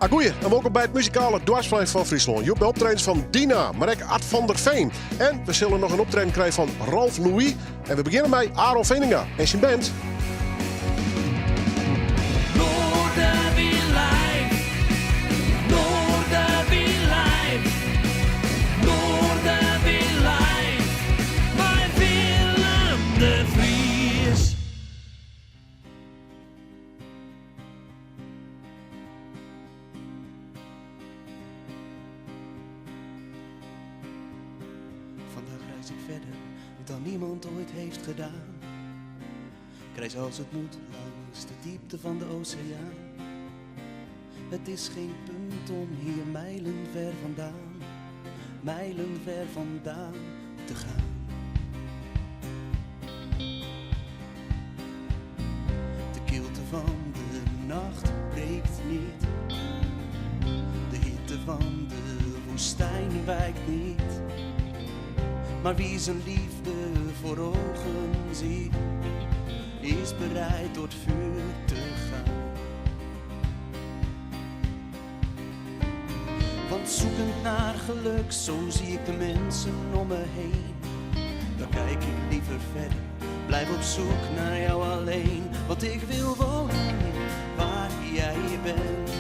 Agoeie en wolkom by it muzikale doarpsplein fan Fryslân. Hjoed mei optredens fan Dina, mar ek Ard van der Veen. En we sille noch in optreden krije fan Ralph Louis. En we begjinne mei Aaron Veninga en syn band. Vandaag reis ik verder dan iemand ooit heeft gedaan. Ik reis als het moet langs de diepte van de oceaan. Het is geen punt om hier mijlen ver vandaan, mijlen ver vandaan te gaan. De kilte van de nacht breekt niet. De hitte van de woestijn wijkt niet. Maar wie zijn liefde voor ogen ziet, is bereid door het vuur te gaan. Want zoekend naar geluk, zo zie ik de mensen om me heen. Dan kijk ik liever verder, blijf op zoek naar jou alleen. Want ik wil wonen waar jij bent.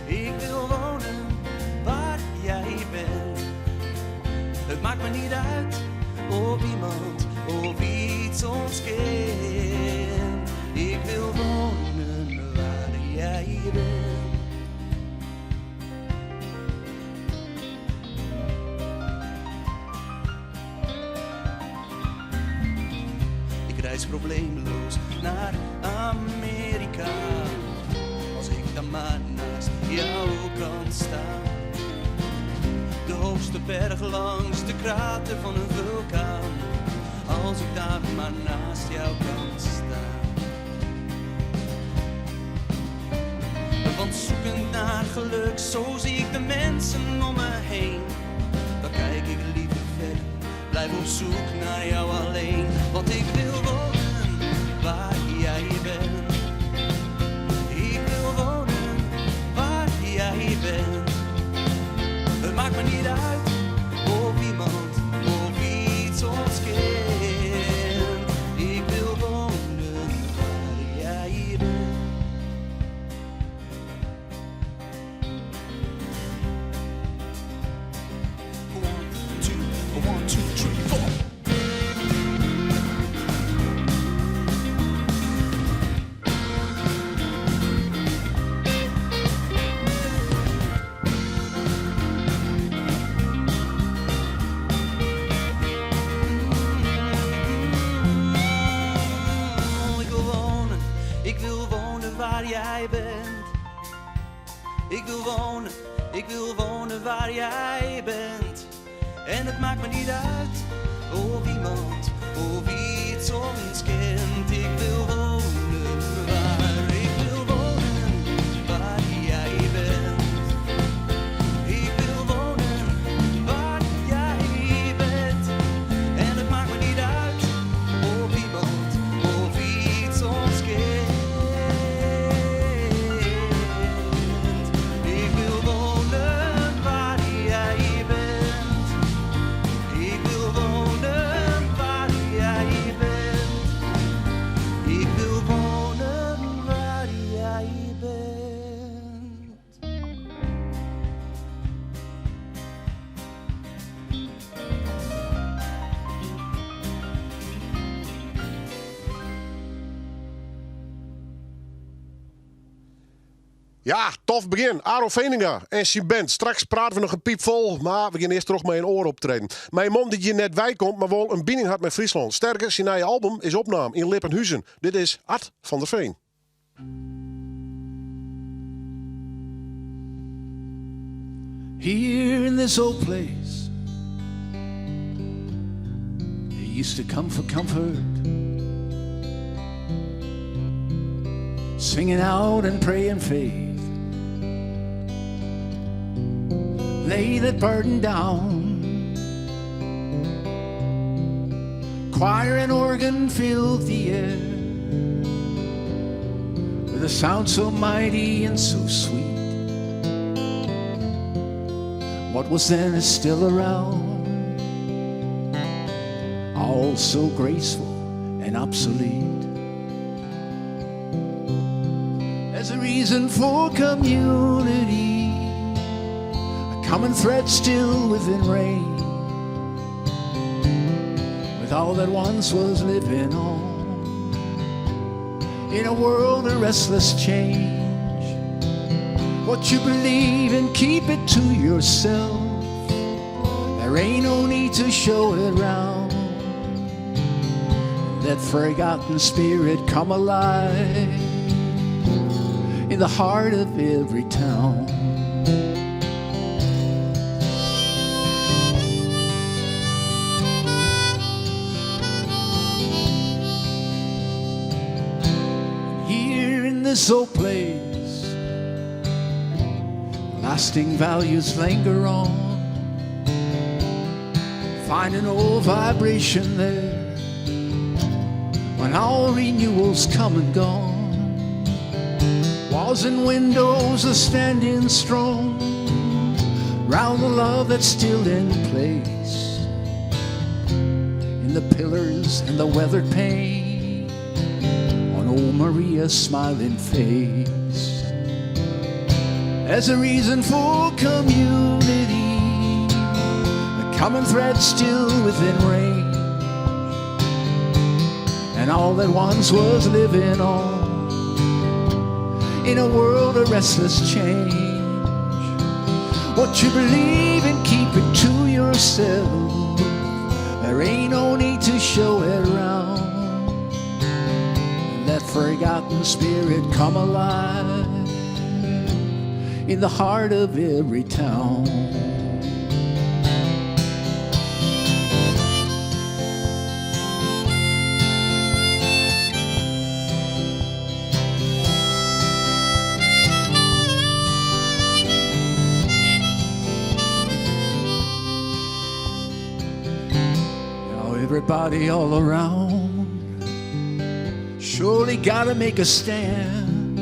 Ik wil wonen waar jij bent. Het maakt me niet uit of iemand of iets ons kent. Ik wil wonen waar jij bent. Ik reis probleemloos naar Amerika. Als ik dan maar naast jou kan staan. De hoogste berg langs de krater van een vulkaan. Als ik daar maar naast jou kan staan. Want zoekend naar geluk, zo zie ik de mensen om me heen. Dan kijk ik liever verder, blijf op zoek naar jou alleen. Want ik wil wonen waar jij bent. Ik wil wonen waar jij bent. Het maakt me niet uit of iemand of iets ons kent. Ik wil wonen waar jij bent. One, two, one, two, three, four. Ik wil wonen, ik wil wonen waar jij bent. Ik wil wonen, ik wil wonen waar jij bent. En het maakt me niet uit of iemand of iets ons kent. Ik wil wonen waar, ik wil wonen waar jij bent. Ik wil wonen waar jij bent. En het maakt me niet uit of iemand of iets ons kent. Ik wil wonen waar jij bent. Ik wil wonen waar jij bent. Ik wil wonen waar jij bent. Ja, tof begjin. Aaron Veninga en syn band. Straks prate we noch in piipfol, mar we gean earst troch mei in oar optreden. Mei in man dy't hjir net wei komt, mar wol in bining hat mei Fryslân. Sterker, syn nije album is opnaam yn Lippenhuzen. Dit is Ard van der Veen. Here in this old place They used to come for comfort Singing out and praying faith Lay that burden down Choir and organ filled the air With a sound so mighty and so sweet. What was then is still around. All so graceful and obsolete. There's a reason for community, a common thread still within range. With all that once was living on in a world of restless change. What you believe in, keep it to yourself. There ain't no need to show it round. That forgotten spirit come alive in the heart of every town. Here in this old place, lasting values linger on. Find an old vibration there when all renewals come and gone. Walls and windows are standing strong round the love that's still in place. In the pillars and the weathered paint on old Maria's smiling face. There's a reason for community, the common thread still within range, and all that once was living on in a world of restless change. What you believe in, keep it to yourself. There ain't no need to show it round. Let forgotten spirit come alive in the heart of every town. Now everybody all around surely gotta make a stand,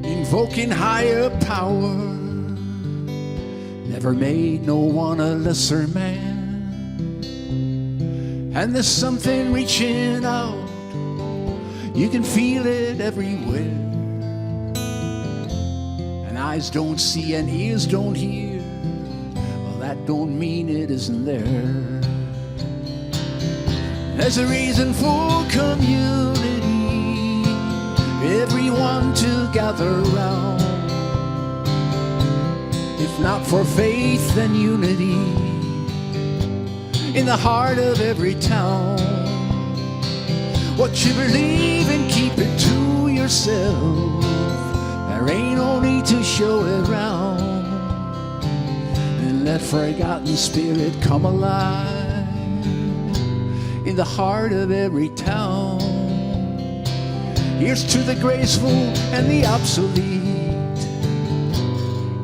invoking higher power. Never made no one a lesser man. And there's something reaching out, you can feel it everywhere. And eyes don't see and ears don't hear. Well, that don't mean it isn't there. There's a reason for community, everyone to gather round. If not for faith, then unity in the heart of every town. What you believe in, keep it to yourself. There ain't no need to show it round. And let forgotten spirit come alive in the heart of every town. Here's to the graceful and the obsolete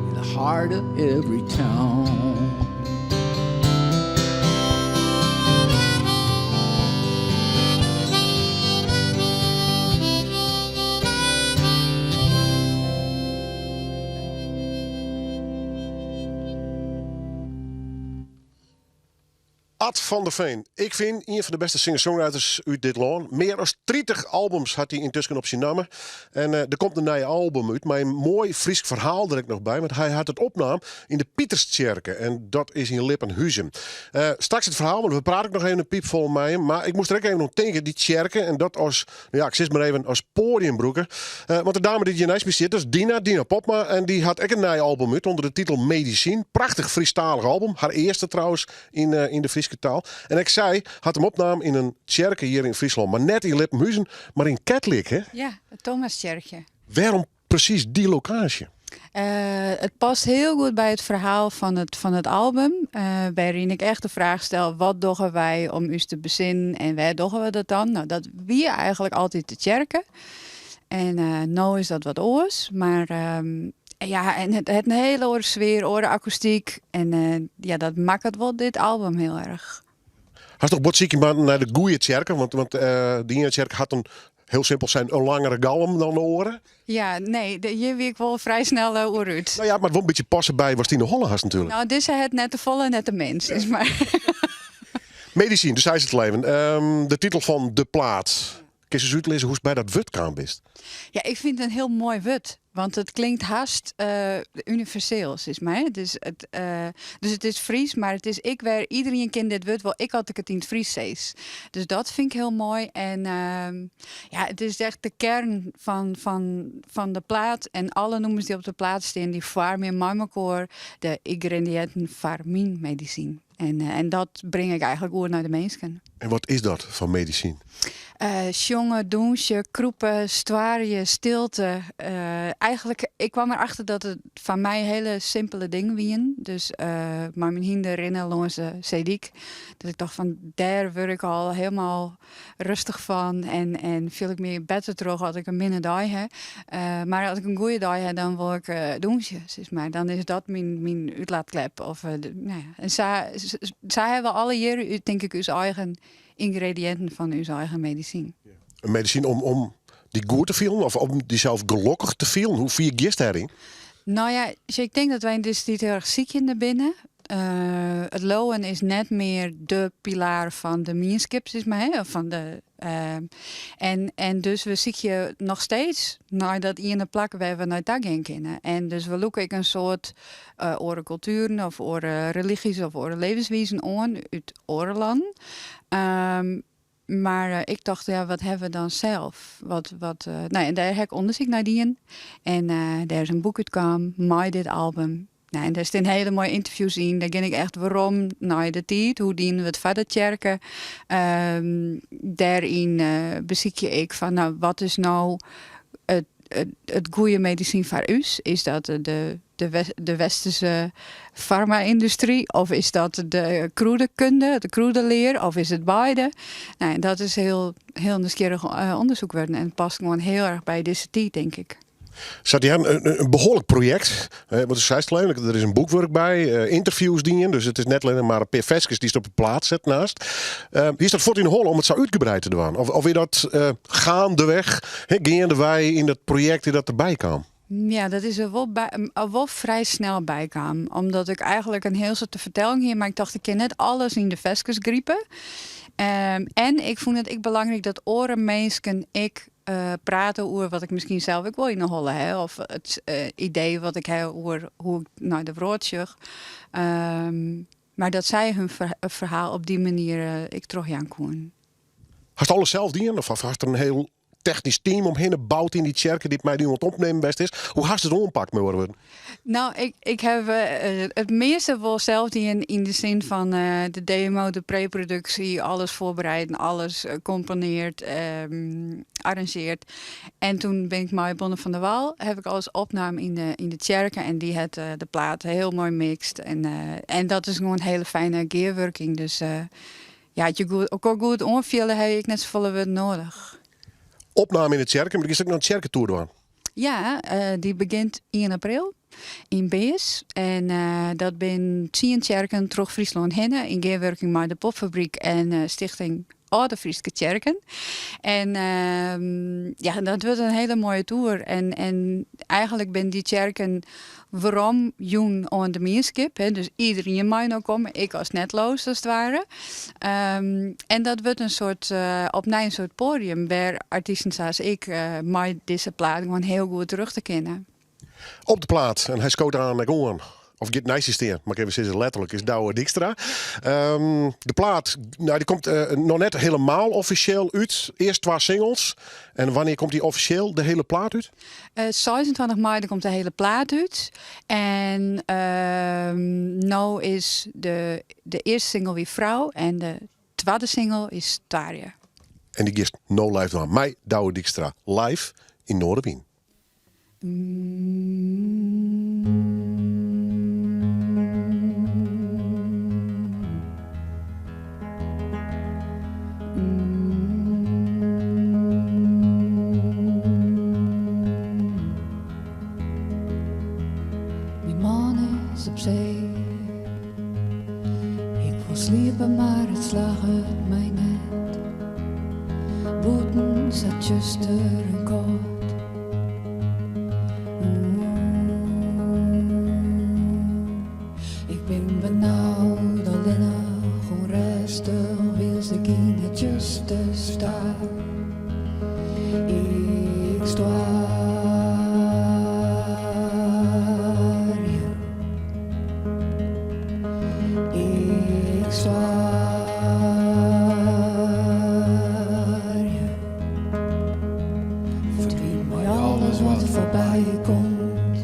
in the heart of every town. Ad van der Veen. Ik fyn ien fan de bêste singer-songwriters út dit lân. Mear as 30 albums hat hy yntusken op syn namme. En der komt in nij album út mei in moai Frysk ferhaal der ek noch by. Want hy hat it opnaam yn de Pieterstsjerke. En dat is yn Lippenhuzen. Straks it ferhaal, want we prate ek noch even in piipfol mei him. Mar ik moast der ek even oan tinke, dy tsjerke. En dat as, no ja, ik sis mar even, as poadium brûke. Want de dame dy't hjir neist my sit, dat is Dina, Dina Popma. En dy hat ek in nij album út ûnder de titel Medisyn. Prachtich Frysktalich album. Har earste trouwens yn de Fryske taal. En ek sy hat him opnaam yn in tsjerke hjir yn Fryslân. Mar net yn Lippenhuzen, mar yn Ketlik, hè? Ja, it Thomastsjerkje. Wêrom presys dy lokaasje? It past hiel goed by it ferhaal fan it album, wêryn ik echt de fraach stel: wat dogge wy om ús te besinnen en wêr dogge we dat dan? No, dat wie eigentlik altyd de tsjerke. En no is dat wat oars, mar ja, en it hat in hiele oare sfear, oare akoestyk. En ja, dat makket wol dit album hiel erch. Hast noch bot sykje moatten nei de goede tsjerke? Want de iene tsjerke hat in. Hiel simpel sein, in langere galm dan de oare. Ja, nee, hjir wie ik wol frij snel oer út. No ja, it moat wol in bytsje passe by watst yn de holle hast natuerlik. No, dizze hat net te folle, net te min, sis mar. Medisyn, do seist it al even. De titel fan de plaat. Kinst ris útlizze hoe'tst by dat wurd kaam bist? Ja, ik fyn it in hiel moai wurd. Want it klinkt hast universeel, sis mar. Dus it, dus it is Frysk, mar it is ek wer, iderien kin dit wurd wol, ek as ik it yn it Frysk sis. Dus dat fyn ik hiel moai. En ja, it is echt de kern fan de plaat. En alle nûmers dy't op de plaat stean, dy foarmje mei mekoar de yngrediïnten foar myn medisyn. En dat bring ik eigentlik oer nei de minsken. En wat is dat foar medisyn? Sjonge, dûnsje, krûpe, stoarje, stilte. Eigentlik, ik kwam erachter dat it foar my hiele simpele dingen wienen. Dus mei myn hynder rinne lâns de seedyk. Dat ik tocht fan, dêr wurd ik al hielendal rêstich fan en fiel ik my better troch as ik in minne dei ha. Mar as ik in goede dei ha, dan wol ik dûnsje, sis mar. Dan is dat myn útlaatklep. Of, no ja. En sa hawwe we allegearre, tink ik, ús eigen yngrediïnten fan ús eigen medisyn. In medisyn om dy goed te fielen of om dysels gelokkich te fielen? Hoe fier giest dêryn? No ja, ik tink dat wy yn dizze tiid hiel erch sykjende binne. It leauwen is net mear de pilaar fan de mienskip, sis mar. Hè, of fan de, en dus we sykje noch steeds nei dat iene plak wêr we nei ta gean kinne. En dus we lûke ek in soad oare kultueren of oare religys of oare levenswizen oan út oare lannen. Mar ik tocht, ja, wat hawwe we dan sels? Wat, no, en dêr ha ik ûndersyk nei dien. En dêr is in boek útkaam mei dit album. No, en dêr stean hiele moaie ynterviews yn. Dêr gean ik echt werom nei de tiid. Hoe dienen we it foar de tsjerke? Dêryn besykje ik fan, no, wat is no it goede medisyn foar ús? Is dat de westerse farma-yndustry? Of is dat de krûdekunde, de krûdelear? Of is it beide? No, en dat is hiel, hiel nijsgjirrich ûndersyk wurden. En past gewoan hiel erch by dizze tiid, tink ik. Sa te hearren, in behoarlik projekt. Want do seist al even, der is in boekwurk by, ynterviews dien. Dus it is net allinnich mar in pear ferskes dy'tst op 'e plaat setten hast. Hiest dat fuort yn 'e holle om it sa útgebreid te dwaan? Of is dat gaandeweg, geandewei yn dat projekt is dat derby kaam? Ja, dat is der wol by, wol frij snel by kaam. Omdat ik eigentlik in hiel soad te fertellen hie, mar ik tocht ik kin net alles yn de ferskes gripe. En ik fûn it ek belangryk dat oare minsken ek prate oer wat ik miskien sels ek wol yn 'e holle ha. Of it idee wat ik ha oer hoe't ik nei de wrâld sjoch. Mar dat sy hun ferhaal op dy manier ek trochjaan koenen. Hast alles sels dien of hast der in hiel technysk team omhinne boud yn dy tsjerke dy't mei dy oan it opnimmen west is? Hoe hast it oanpakt, mei oare wurden? No, ik ha it measte wol sels dien yn de sin fan de demo, de preproduksje, alles foarbereiden, alles komponeard, arranzjeard. En toen bin ik mei Bonne van der Wal, ha ik alles opnaam yn de tsjerke en dy hat de plaat hiel moai mixt. En dat is gewoan in hiele fijne gearwurking. Dus ja, as je goed, elkoar goed oanfiele, ha je ek net safolle wurden nedich. Opname yn de tsjerke, mar do giest ek noch in tsjerketoer dwaan? Ja, dy begjint ien april yn Bears. En dat binne tsien tsjerken troch Fryslân hinne yn gearwurking mei de Popfabryk en Stichting Alde Fryske Tsjerken. En ja, dat wurdt in hiele moaie toer. En eigentlik binne dy tsjerken werom jûn oan de mienskip. Hè. Dus iderien mei no komme, ek ast net leaust as it ware. En dat wurdt in soart, opnij in soart poadium wêr artysten sa as ik mei dizze plaat gewoan hiel goed terjochte kinne. Op de plaat, en hy skoot oan ek oan, of giet neist dy stean, mar ik even sizze letterlik, is Douwe Dijkstra. De plaat, no, dy komt noch net hielendal offisjeel út. Earst twa singles. En wannear komt dy offisjeel de hiele plaat út? 26 maaie komt de hiele plaat út. En no is de earste single wie Frou en de twadde single is Stoarje. En dy giest no live dwaan mei Douwe Dijkstra live yn Noardewyn. Myn man is op see. Ik wol sliepe, mar it slagget my net. Bûten. sa tsjuster en kâld. Ik bin benaud, allinnich, ûnrêstich, wylst ik yn it tsjuster staar. Ik stoar hjir. Ik stoar hjir. Ferdwyn mei alles wat foarby komt.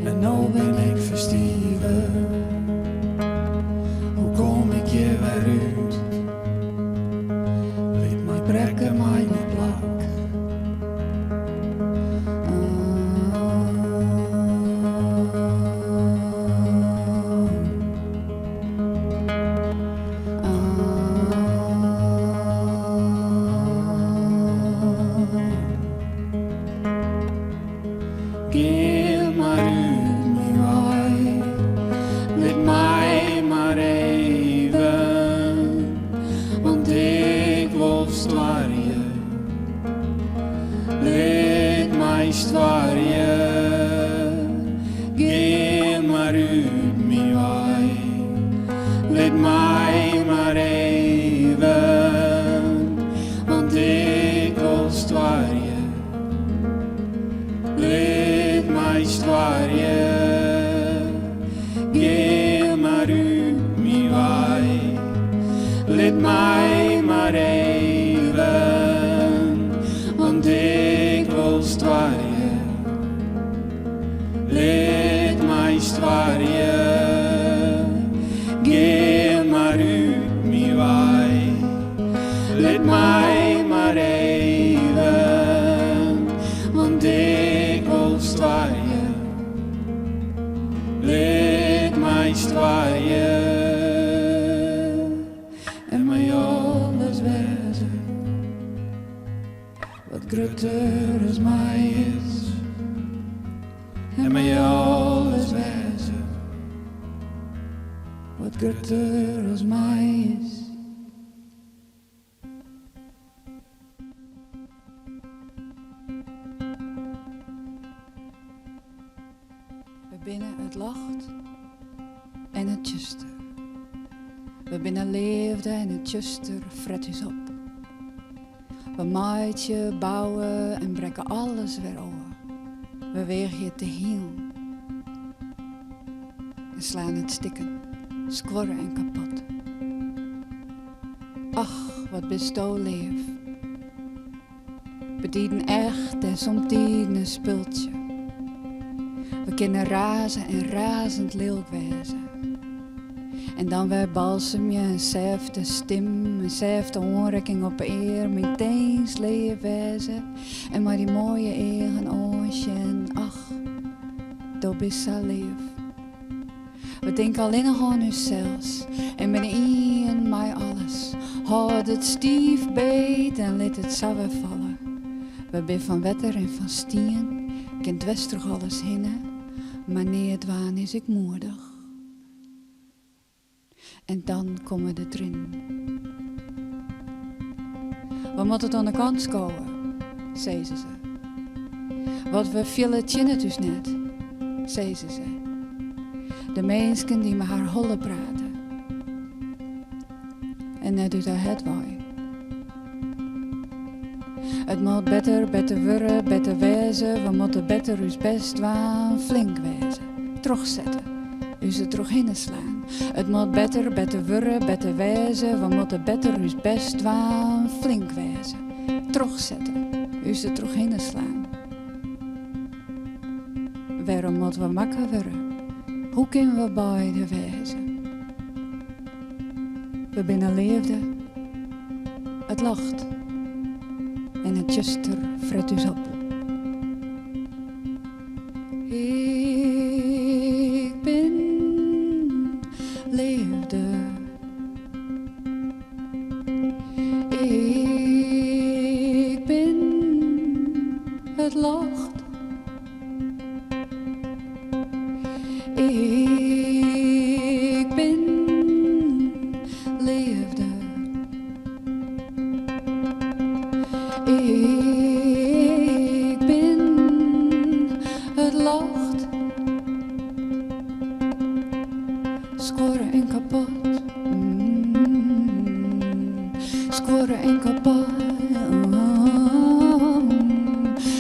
En no bin ik ferstive. Hoe kom ik hjir wer út? Lit my brekke mei dit plak. Gean mar út myn wei, lit my mar even, want ik wol stoarje. Lit my stoarje, gean mar út myn wei, lit my mar even, want ik wol stoarje. Lit my stoarje, gean mar út myn wei, lit my mar even, want ik wol stoarje. Lit my stoarje, gean mar út myn wei, lit my mar even, want ik wol stoarje. Lit my stoarje en mei alles wêze wat grutter as my is. En mei alles wêze wat grutter as my is. We binne it ljocht en it tsjuster. We binne leafde en it tsjuster fret ús op. We meitsje, bouwe en brekke alles wer ôf. We weagje te hielen en slaan it stikken, skuorre en kapot. Ach, wat bisto leaf. Betiden echt en somtiden in spultsje. We kinne raze en razend lilk wêze. En dan wer balsemje, in sêfte stim, in sêfte oanrekking op 'e earm, yntins leaf wêze en mei dy moaie eagen oansjen. Ach, do bist sa leaf. We tinke allinnich oan ússels en binne ien mei alles. Hâld it stiif beet en lit it sa wer falle. We binne fan wetter en fan stien, kin dwers troch alles hinne, mar neat dwaan is ek moedich. En dan komme de triennen. We moatte it oan de kant skowe, sizze se. Wat we fiele tsjinnet ús net, sizze se. De minsken dy't mei har holle prate. En net út har hert wei. It moat better, better wurde, better wêze. We moatte better ús bêst dwaan, flink wêze, trochsette, ús der trochhinne slaan. It moat better, better wurde, better wêze. We moatte better ús bêst dwaan, flink wêze, trochsette, ús der trochhinne slaan. Wêrom moatte we makke wurde? Hoe kinne we beide wêze? We binne leafde, it ljocht en it tsjuster fret ús op. Ik bin leafde. Ik bin it ljocht. Ik bin leafde. Het lacht. Scoren en kapot. Scoren en kapot.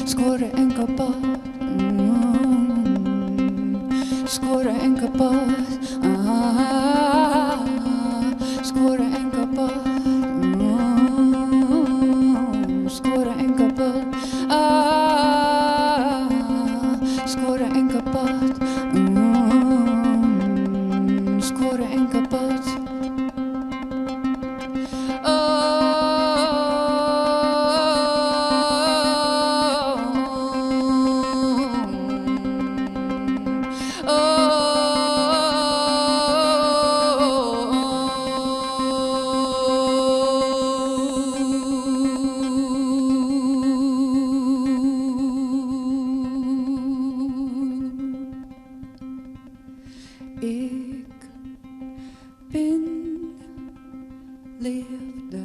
Scoren en kapot. Scoren en kapot. Ah, scoren en kapot. Scoren en kapot. Ah, scoren en kapot. Scoren en kapot. Ik bin leafde.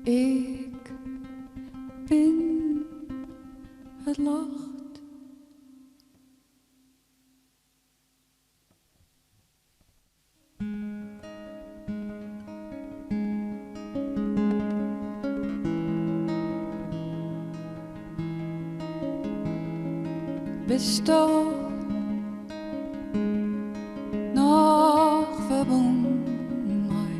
Ik bin het ljocht. Bisto noch ferbûn mei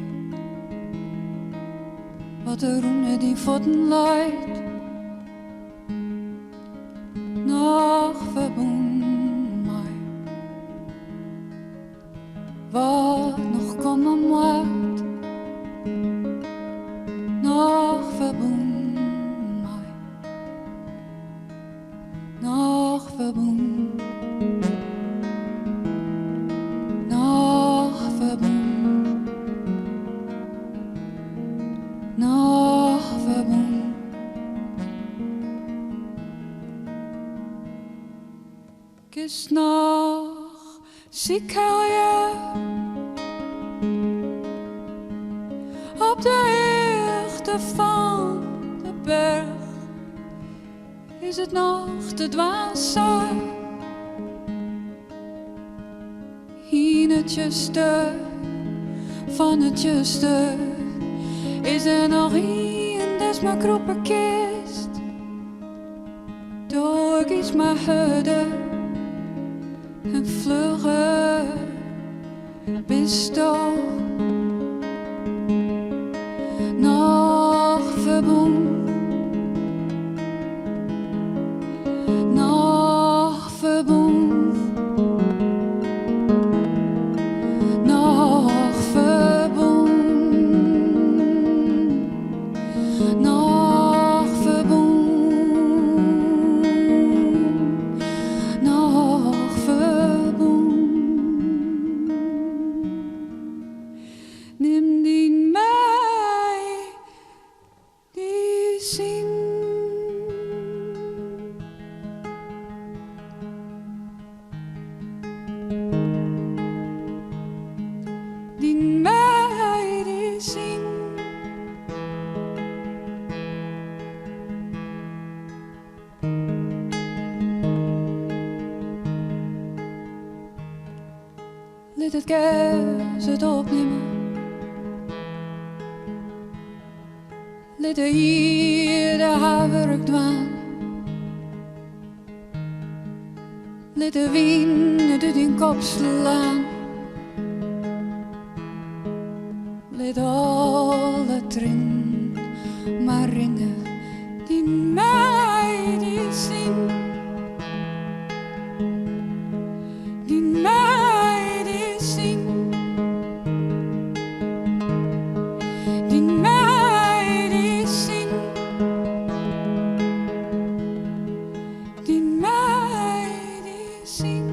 wat der ûnder dyn fuotten leit? Noch ferbûn mei wat noch komme moat? Noch ferbûn mei, noch ferbûn, noch ferbûn, noch ferbûn. Kinst noch sykhelje op de hichte fan de berch? Is it noch te dwaan sa? Yn it tsjuster fan it tsjuster is der noch ien dêr'tst mei krûpe kinst. Do giest mar hurder en flugger bisto noch ferbûn, noch ferbûn, noch ferbûn, noch ferbûn, noch ferbûn. Nim dyn medisyn. Dyn medisyn. Lit it gers it opnimme. Lit de ierde har wurk dwaan. Lit de wyn it út dyn kop slaan. Lit alle triennen mar rinne. Dyn medisyn. Dyn medisyn. Dyn medisyn. Dyn medisyn.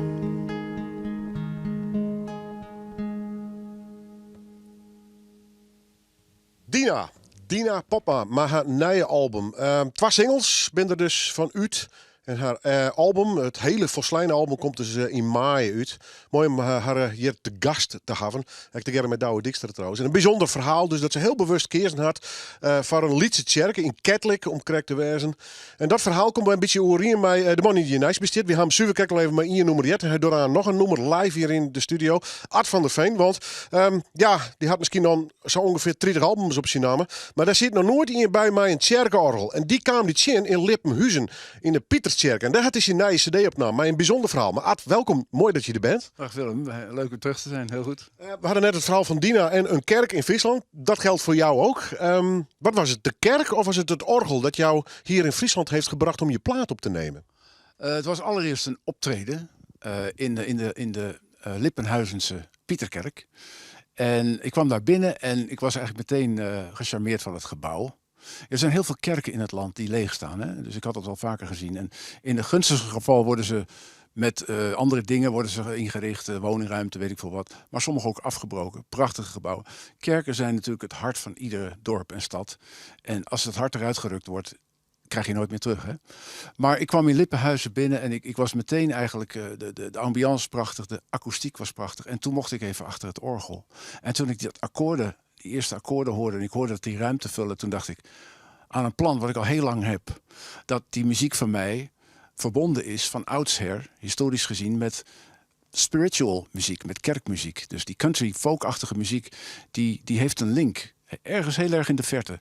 Dina, Dina Popma mei har nije album. Twa singles binne der dus fan út. En har album, it hiele folsleine album, komt dus yn maaie út. Moai om har hjir te gast te hawwen. Ek tegearre mei Douwe Dykstra trouwens. En in bysûnder ferhaal dus dat se hiel bewust keazen hat foar in lytse tsjerke yn Ketlik om krekt te wêzen. En dat ferhaal komt wer in bytsje oerien mei de man dy't hjir neist my stiet. Wy ha him suver krekt al even mei ien nûmer heard. En hy docht oan noch in nûmer live hjir yn de studio. Ad van der Veen, want ja, dy hat miskien dan sa ûngefear 30 albums op syn namme. Mar dêr siet noch noait ien by mei in tsjerkeoargel. En dy kaam dy tsjin yn Lippenhuzen, yn de Pieterstsjerke. En dêr hat hy syn nije CD opnaam mei in bysûnder ferhaal. Mar Ad, welkom. Moai dat je der bent. Dag Willem, leuk om terug te zijn. Heel goed. We hadden net het verhaal van Dina en een kerk in Friesland. Dat geldt voor jou ook. Wat was het, de kerk of was het het orgel dat jou hier in Friesland heeft gebracht om je plaat op te nemen? Het was allereerst een optreden in de Lippenhuizense Pieterkerk. En ik kwam daar binnen en ik was eigenlijk meteen gecharmeerd van het gebouw. Er zijn heel veel kerken in het land die leeg staan. Hè? Dus ik had dat al vaker gezien. En in de gunstigste geval worden ze met andere dingen worden ze ingericht, woningruimte, weet ik veel wat. Maar sommige ook afgebroken. Prachtige gebouwen. Kerken zijn natuurlijk het hart van ieder dorp en stad. En als het hart eruit gerukt wordt, krijg je nooit meer terug. Hè? Maar ik kwam in Lippenhuizen binnen en ik was meteen eigenlijk, de ambiance prachtig, de akoestiek was prachtig. En toen mocht ik even achter het orgel. En toen ik dat akkoorden, die eerste akkoorden hoorde en ik hoorde dat die ruimte vullen, toen dacht ik aan een plan wat ik al heel lang heb. Dat die muziek van mij verbonden is van oudsher, historisch gezien, met spiritual muziek, met kerkmuziek. Dus die country folkachtige muziek, die heeft een link. Ergens heel erg in de verte.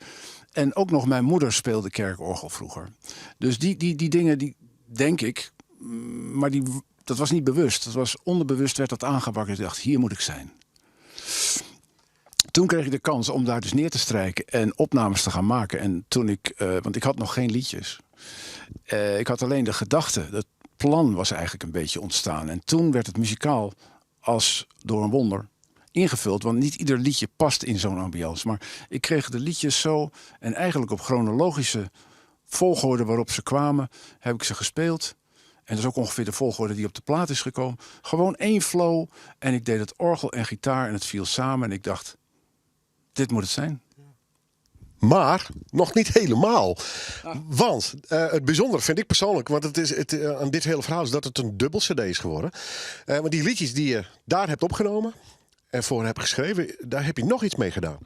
En ook nog mijn moeder speelde kerkorgel vroeger. Dus die dingen, die denk ik, maar dat was niet bewust. Dat was onderbewust werd dat aangewakkerd. Ik dacht, hier moet ik zijn. Toen kreeg ik de kans om daar dus neer te strijken en opnames te gaan maken. En toen ik, want ik had nog geen liedjes. Ik had alleen de gedachte, het plan was eigenlijk een beetje ontstaan. En toen werd het muzikaal als door een wonder ingevuld. Want niet ieder liedje past in zo'n ambiance. Maar ik kreeg de liedjes zo en eigenlijk op chronologische volgorde waarop ze kwamen, heb ik ze gespeeld. En dat is ook ongeveer de volgorde die op de plaat is gekomen. Gewoon één flow. En ik deed het orgel en gitaar en het viel samen. En ik dacht, dit moet het zijn. Maar nog niet helemaal. Want het bijzondere vind ik persoonlijk, want het is het, aan dit hele verhaal is dat het een dubbel CD is geworden. Want die liedjes die je daar hebt opgenomen en voor hebt geschreven, daar heb je nog iets mee gedaan.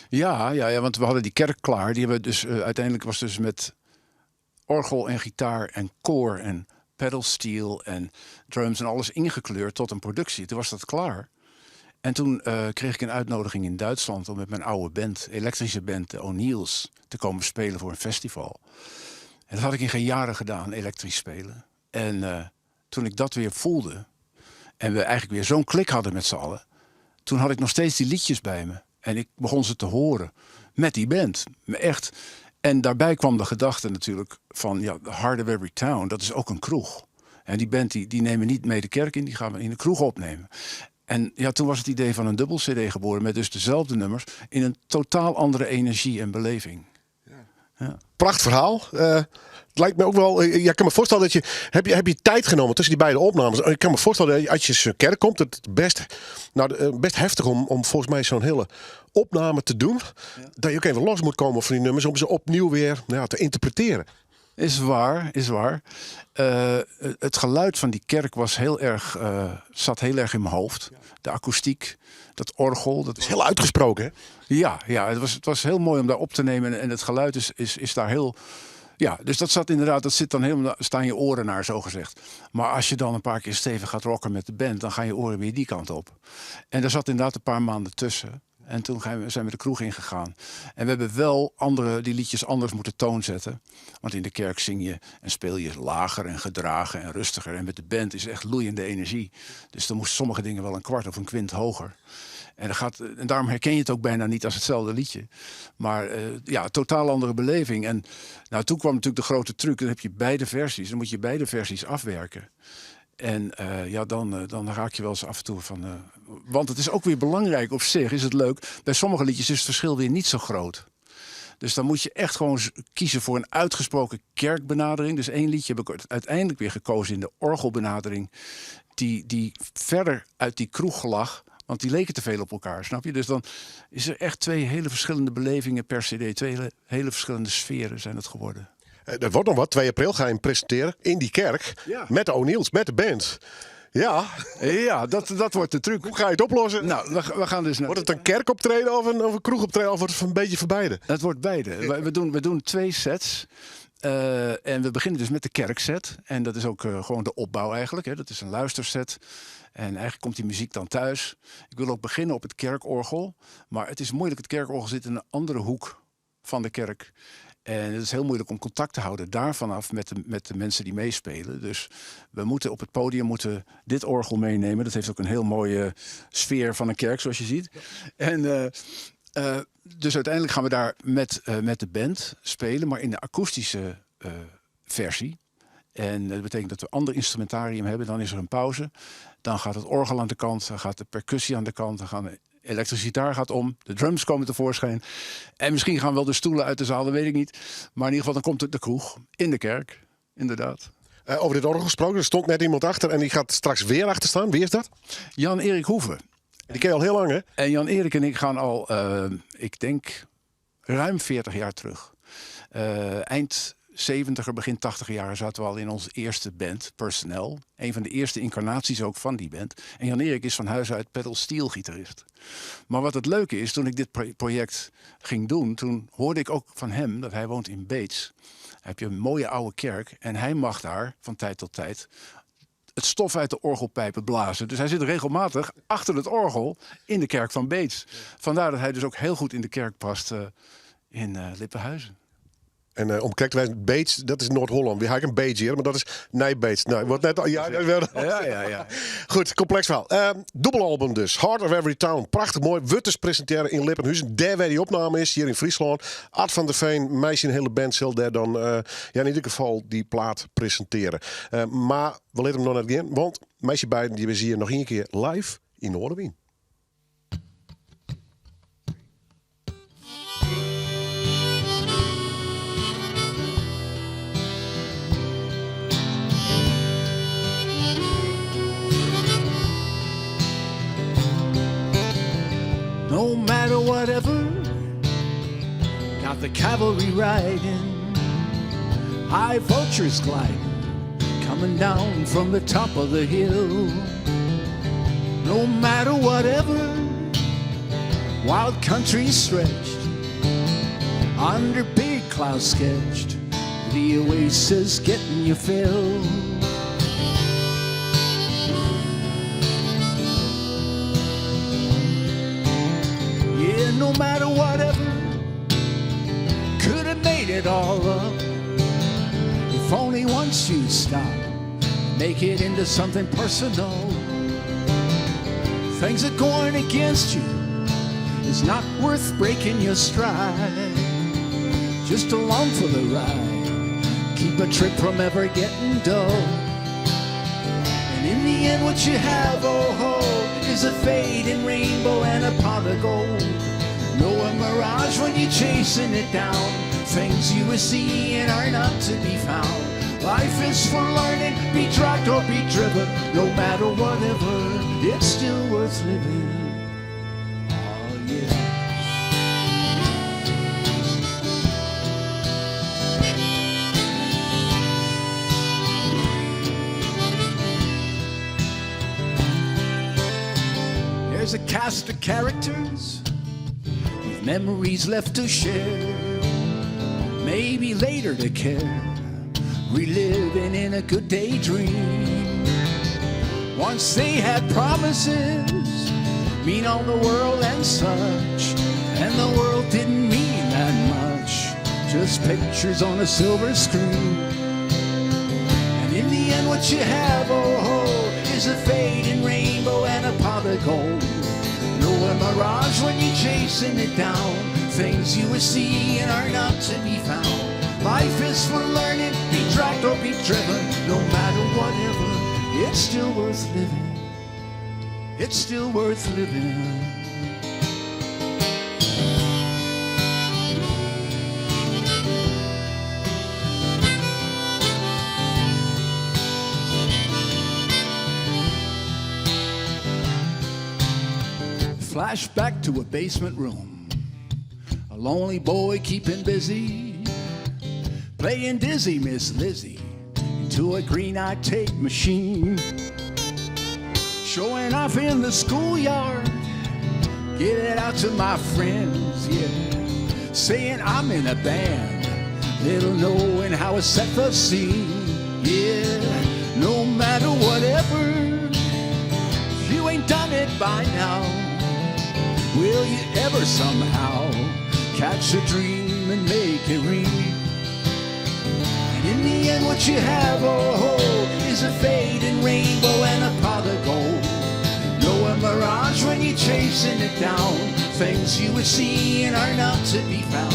Ja, want we hadden die kerk klaar. Die hebben we dus uiteindelijk was dus met orgel en gitaar en koor en pedal steel en drums en alles ingekleurd tot een productie. Toen was dat klaar. En toen kreeg ik een uitnodiging in Duitsland om met mijn oude band, elektrische band, de O'Neills, te komen spelen voor een festival. En dat had ik in geen jaren gedaan, elektrisch spelen. En toen ik dat weer voelde en we eigenlijk weer zo'n klik hadden met z'n allen, toen had ik nog steeds die liedjes bij me. En ik begon ze te horen met die band. Echt. En daarbij kwam de gedachte natuurlijk van, ja, The Heart of Every Town, dat is ook een kroeg. En die band die nemen niet mee de kerk in, die gaan we in de kroeg opnemen. En ja, toen was het idee van een dubbel CD geboren met dus dezelfde nummers in een totaal andere energie en beleving. Ja. Prachtverhaal. Het lijkt me ook wel. Ja, ik kan me voorstellen dat je. Heb je tijd genomen tussen die beide opnames? Ik kan me voorstellen dat als je zo'n kerk komt, het best, nou, best heftig om volgens mij zo'n hele opname te doen. Dat je ook even los moet komen van die nummers om ze opnieuw weer, nou ja, te interpreteren. Is waar, is waar. Het geluid van die kerk was heel erg, zat heel erg in mijn hoofd. De akoestiek, dat orgel. Dat is heel uitgesproken, hè? Ja, het was heel mooi om daar op te nemen. En het geluid is daar heel... Ja, dus dat zat inderdaad, dat zit dan helemaal, staan je oren naar, zo gezegd. Maar als je dan een paar keer stevig gaat rocken met de band, dan gaan je oren weer die kant op. En daar zat inderdaad een paar maanden tussen. En toen zijn we de kroeg ingegaan. En we hebben wel andere, die liedjes anders moeten toonzetten. Want in de kerk zing je en speel je lager en gedragen en rustiger. En met de band is echt loeiende energie. Dus dan moesten sommige dingen wel een kwart of een kwint hoger. En daarom herken je het ook bijna niet als hetzelfde liedje. Maar ja, totaal andere beleving. En nou, toen kwam natuurlijk de grote truc. Dan heb je beide versies. Dan moet je beide versies afwerken. En ja, dan raak je wel eens af en toe van... Want het is ook weer belangrijk op zich, is het leuk. Bij sommige liedjes is het verschil weer niet zo groot. Dus dan moet je echt gewoon kiezen voor een uitgesproken kerkbenadering. Dus één liedje heb ik uiteindelijk weer gekozen in de orgelbenadering. Die verder uit die kroeg lag. Want die leken te veel op elkaar, snap je? Dus dan is er echt twee hele verschillende belevingen per cd. Twee hele, hele verschillende sferen zijn het geworden. Dat wordt nog wat. 2 april ga je hem presenteren in die kerk. Ja. Met de O'Neills, met de band. Ja, Ja, dat wordt de truc. hoe ga je het oplossen? Nou, we gaan dus naar... Wordt het een kerkoptreden of een kroegoptreden of wordt het een beetje van beide? Het wordt beide. We doen twee sets. En we beginnen dus met de kerkset. En dat is ook gewoon de opbouw eigenlijk. Hè. Dat is een luisterset. En eigenlijk komt die muziek dan thuis. Ik wil ook beginnen op het kerkorgel. Maar het is moeilijk. Het kerkorgel zit in een andere hoek van de kerk. En het is heel moeilijk om contact te houden daarvan af met de mensen die meespelen. Dus we moeten op het podium dit orgel meenemen. Dat heeft ook een heel mooie sfeer van een kerk, zoals je ziet. En dus uiteindelijk gaan we daar met de band spelen, maar in de akoestische versie. En dat betekent dat we ander instrumentarium hebben. Dan is er een pauze. Dan gaat het orgel aan de kant, dan gaat de percussie aan de kant, dan gaan de elektrische gitaar gaat om, de drums komen tevoorschijn. En misschien gaan wel de stoelen uit de zaal, dat weet ik niet. Maar in ieder geval, dan komt het de kroeg in de kerk, inderdaad. Over dit orgel gesproken, er stond net iemand achter en die gaat straks weer achter staan. Wie is dat? Jan-Erik Hoeven. Die ken je al heel lang, hè? En Jan-Erik en ik gaan al, ik denk, ruim 40 jaar terug. Eind 70er, begin 80 jaar zaten we al in onze eerste band, Personnel. Een van de eerste incarnaties ook van die band. En Jan-Erik is van huis uit pedal steel gitarist. Maar wat het leuke is, toen ik dit project ging doen, toen hoorde ik ook van hem dat hij woont in Beets. Daar heb je een mooie oude kerk en hij mag daar van tijd tot tijd het stof uit de orgelpijpen blazen. Dus hij zit regelmatig achter het orgel in de kerk van Beets. Vandaar dat hij dus ook heel goed in de kerk past in Lippenhuizen. En om correct te wijzen, Beets, dat is Noord-Holland. We hebben een Beets hier, maar dat is Nij-Beets. Nou, wordt net al, ja, dat werd Goed, complex verhaal. Dubbelalbum dus. Heart of Every Town. Prachtig mooi. Wutters presenteren in Lippenhuizen. Daar waar die opname is, hier in Friesland. Ad van der Veen, meisje een hele band, zal daar dan ja, in ieder geval die plaat presenteren. Maar we laten hem nog net in, want meisje beiden die we zien hier nog één keer live in Noardewyn. No matter whatever, got the cavalry riding, high vultures gliding, coming down from the top of the hill. No matter whatever, wild country stretched, under big clouds sketched, the oasis getting your fill. Yeah, no matter whatever, could have made it all up. If only once you'd stop, make it into something personal. Things are going against you is not worth breaking your stride. Just along for the ride, keep a trip from ever getting dull. And in the end, what you have, oh ho, is a fading rainbow and a pot of gold. No a mirage when you're chasing it down. Things you were seeing are not to be found. Life is for learning, be dragged or be driven. No matter whatever, it's still worth living. Oh yeah. There's a cast of characters with memories left to share. Maybe later to care, reliving in a good daydream. Once they had promises, mean all the world and such, and the world didn't mean that much, just pictures on a silver screen. And in the end, what you have, oh ho, is a fading rainbow and a pot of gold. No a mirage when you're chasing it down. Things you were seeing are not to be found. Life is for learning, be dragged or be driven. No matter whatever, it's still worth living. It's still worth living. Flashback to a basement room. A lonely boy keeping busy. Playing Dizzy Miss Lizzy into a green-eyed tape machine. Showing off in the schoolyard, get it out to my friends, yeah. Saying I'm in a band, little knowing how it set the scene, yeah. No matter whatever, if you ain't done it by now, will you ever somehow catch a dream and make it real? And in the end, what you have or hold is a fading rainbow and a pot of gold. No a mirage when you're chasing it down. Things you were seeing are not to be found.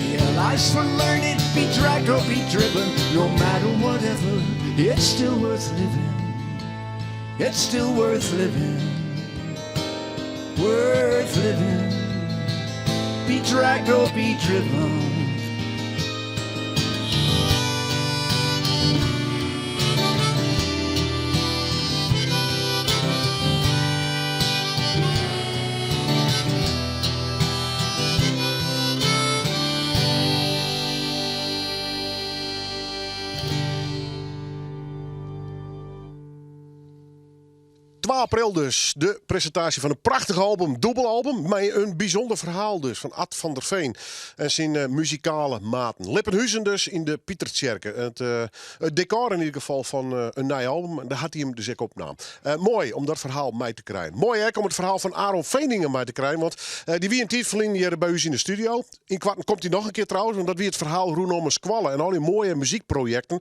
Yeah, life's for learning, be dragged or be driven. No matter whatever, it's still worth living. It's still worth living. Worth living. Be dragged or be driven. 2 april dus, de presintaasje fan in prachtich album, dûbelalbum, mei in bysûnder ferhaal dus fan Ad van der Veen en syn eh, muzikale maten. Lippenhuzen dus yn de Pitertsjerke. It, eh, it dekor yn ieder gefal fan eh, in nij album. En dêr hat hy him dus ek opnaam. Moai om dat ferhaal mei te krijen. Moai ek om it ferhaal fan Aaron Veninga mei te krijen, want dy wie in tiid ferlyn hjir by ús yn de studio. Ynkoarten komt hy noch in kear trouwens, want dat wie it ferhaal rûnom in skoalle en al dy moaie muzykprojekten.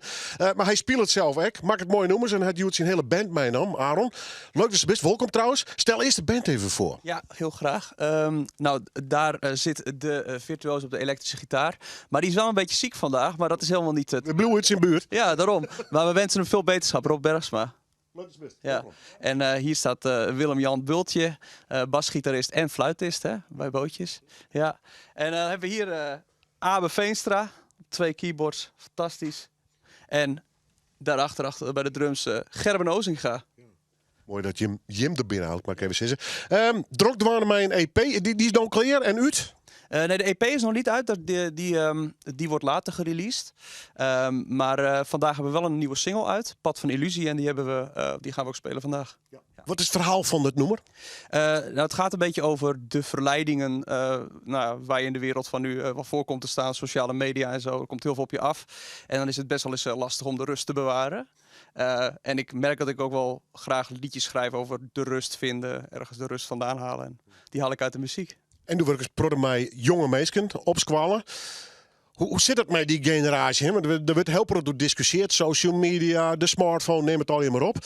Mar hy spilet sels ek, makket moaie nûmers en hat hjoed syn hiele band meinaam. Aaron, leuk datst der bist. Wolkom trouwens. Stel earst de band even foar. Ja, hiel graach. Nou, daar sit de virtuoos op de elektrische gitaar. Maar die is wel een beetje ziek vandaag, maar dat is helemaal niet het... We bliuwe út syn buert. Ja, daarom. Maar we wensen hem veel beterschap, Rob Bergsma. Leuk datst bist. Ja. En hier staat Willem-Jan Bultje, basgitarist en fluitist hè, bij Bootjes. Ja. En dan hebben we hier Abe Veenstra, twee keyboards, fantastisch. En daarachter achter, bij de drums Gerben Ozinga. Moai dat jim jim der binne, ik mar even sizze. Drok dwaande mei in EP, dy is dan klear en út? Nee, de EP is nog niet uit. Die wordt later gereleased. Maar vandaag hebben we wel een nieuwe single uit, Pad van Illusie. En die gaan we ook spelen vandaag. Ja. Wat is it ferhaal fan it nûmer? Nou, het gaat een beetje over de verleidingen nou, waar je in de wereld van nu wel voor komt te staan. Sociale media en zo, er komt heel veel op je af. En dan is het best wel eens lastig om de rust te bewaren. En ik merk dat ik ook wel graag liedjes schrijf over de rust vinden, ergens de rust vandaan halen. En die haal ik uit de muziek. En do wurkest protte mei jonge minsken op skoalle. Hoe sit it mei dy generaasje? Hè? Want der wurdt hiel protte oer diskusjeard. Social media, de smartphone, neam it allegear mar op.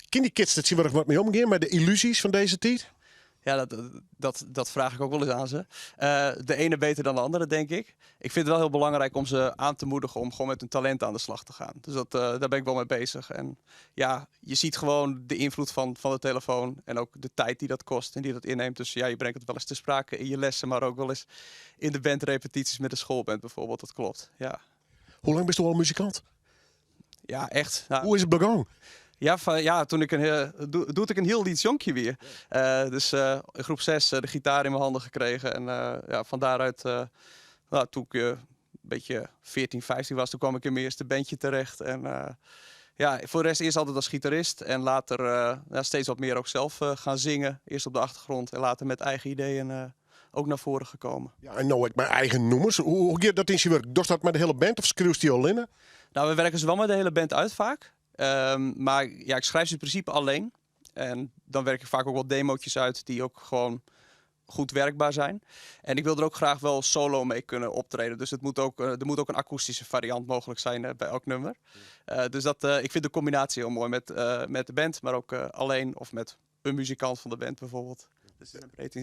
Kinne dy kids der tsjintwurdich wat mei omgean, mei de illusies fan dizze tiid? Ja, dat vraag ik ook wel eens aan ze. De ene beter dan de andere, denk ik. Ik vind het wel heel belangrijk om ze aan te moedigen om gewoon met hun talent aan de slag te gaan. Dus daar ben ik wel mee bezig. En ja, je ziet gewoon de invloed van de telefoon en ook de tijd die dat kost en die dat inneemt. Dus ja, je brengt het wel eens te sprake in je lessen, maar ook wel eens in de bandrepetities met de schoolband bijvoorbeeld. Dat klopt, ja. Hoe lang bist do al muzikant? Ja, echt. Nou, Hoe is it begûn? Ja, van, ja, toen ik een heel, doe, doet ik een hiel lyts jonkje wie. Dus in groep 6 de gitaar in mijn handen gekregen. En ja, van daaruit, nou, toen ik een beetje 14, 15 was, toen kwam ik in mijn eerste bandje terecht. En ja, voor de rest eerst altijd als gitarist. En later ja, steeds wat meer ook zelf gaan zingen. Eerst op de achtergrond en later met eigen ideeën ook naar voren gekomen. Ja, en no ek mei eigen nûmers. Hoe giet dat yn syn wurk? Dochst dat mei de hiele band of skriuwst dy allinne? Nou, we werken ze wel met de hele band uit vaak. Maar ja, ik schrijf ze in principe alleen. En dan werk ik vaak ook wel demootjes uit die ook gewoon goed werkbaar zijn. En ik wil er ook graag wel solo mee kunnen optreden. Dus er moet ook een akoestische variant mogelijk zijn bij elk nummer. Dus ik vind de combinatie heel mooi met de band, maar ook alleen of met een muzikant van de band bijvoorbeeld. Dus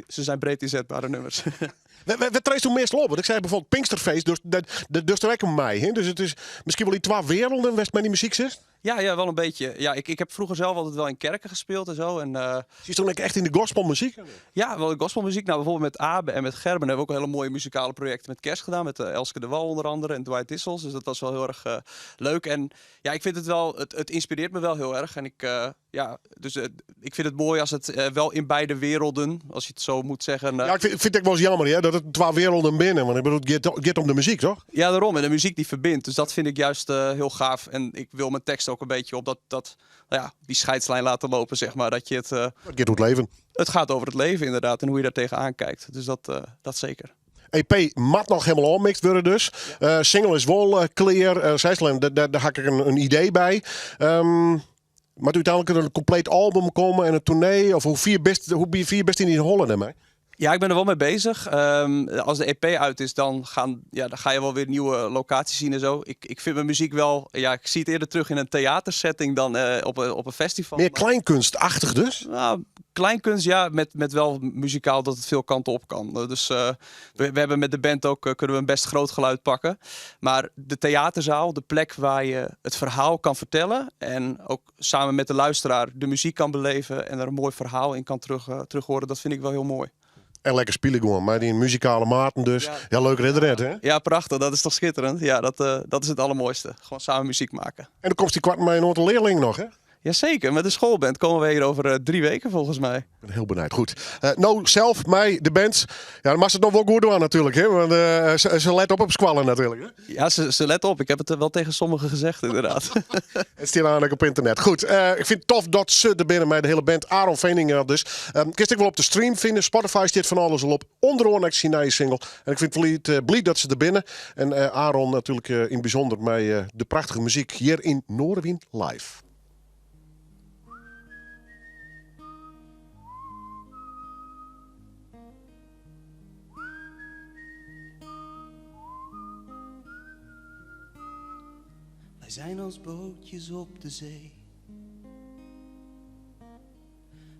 ze zijn breed inzetbare nummers. Wêr treedst do meastal op? Want ik sei bijvoorbeeld Pinksterfeest, dus dat dus der ek mei. Hè? Dus it is miskien wol yn twa werelden wêr'tst mei dy muzyk sitst? Ja, ja, wel een beetje. Ja, ik heb vroeger zelf altijd wel in kerken gespeeld en zo. En, Zit toen echt in de gospelmuziek? Ja, wel de gospelmuziek. Nou, bijvoorbeeld met Abe en met Gerben hebben we ook hele mooie muzikale projecten met kerst gedaan. Met Elske de Wal onder andere en Dwight Dissels. Dus dat was wel heel erg leuk. En ja, ik vind het wel, het inspireert me wel heel erg. En ik, ja, dus ik vind het mooi als het wel in beide werelden, als je het zo moet zeggen. Ja, ik vind het ook wel eens jammer, hè, dat het twee werelden binnen. Want ik bedoel, het gaat om de muziek, toch? Ja, daarom. En de muziek die verbindt. Dus dat vind ik juist heel gaaf. En ik wil mijn tekst ook een beetje op dat, nou ja, die scheidslijn laten lopen, zeg maar. Dat je het, Het gaat over het leven. Het gaat over het leven, inderdaad. En hoe je daar tegenaan kijkt. Dus dat zeker. EP moet nog helemaal ommixt worden dus. Single is wel clear. Scheidslijn, daar had ik een idee bij. Maar uiteindelijk er een compleet album komen en een tournee. Of hoe vier best in die hollen daarmee? Ja, ik ben er wel mee bezig. Als de EP uit is, dan ga je wel weer nieuwe locaties zien en zo. Ik vind mijn muziek wel... Ja, ik zie het eerder terug in een theatersetting dan op een festival. Meer kleinkunstachtig dus? Nou, kleinkunst, ja, met wel muzikaal dat het veel kanten op kan. Dus we hebben met de band ook, kunnen we een best groot geluid pakken. Maar de theaterzaal, de plek waar je het verhaal kan vertellen en ook samen met de luisteraar de muziek kan beleven en er een mooi verhaal in kan terug horen, dat vind ik wel heel mooi. En lekker spelen gewoon, maar die muzikale maten dus. Ja, ja, leuk ridder, hè? Ja, prachtig. Dat is toch schitterend? Ja, dat is het allermooiste. Gewoon samen muziek maken. En dan komt die kwart met een aantal leerlingen nog, hè? Jazeker, met de schoolband komen we hier over 3 weken volgens mij. Ik ben heel benieuwd. Goed. Nou, zelf, mij, de band. Ja, dan mag ze het nog wel goed doen natuurlijk, hè? Want ze let op op squallen natuurlijk, hè? Ja, ze let op. Ik heb het wel tegen sommigen gezegd, inderdaad. Het staat namelijk op internet. Goed, ik vind het tof dat ze er binnen met de hele band. Aaron Veninga dus. Kun je wel op de stream vinden. Spotify zit van alles al op. Onder andere zijn nieuwe single. En ik vind het blij dat ze er binnen. En Aaron natuurlijk in het bijzonder met de prachtige muziek hier in Noardewyn live. Wij zijn als bootjes op de zee.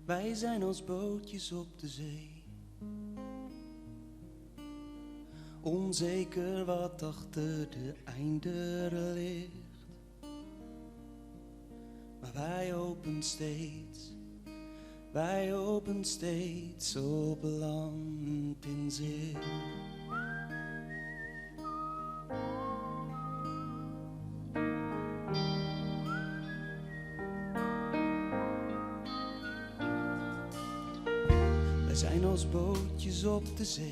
Wij zijn als bootjes op de zee. Onzeker wat achter de einder ligt. Maar wij hopen steeds, wij hopen steeds op land in zicht. Wij zijn als bootjes op de zee.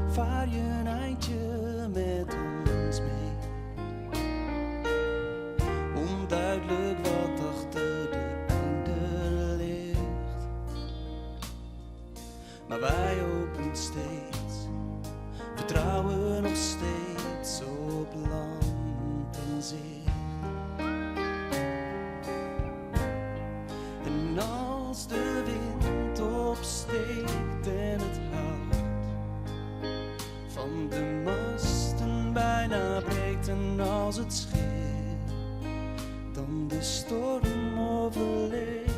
Vaar je een eindje met ons mee? Onduidelijk wat achter de einder ligt. Maar wij hopen steeds, vertrouwen nog steeds op land en zicht. En als de wind opsteekt en het hout van de masten bijna breekt, en als het schip dan de storm overleeft,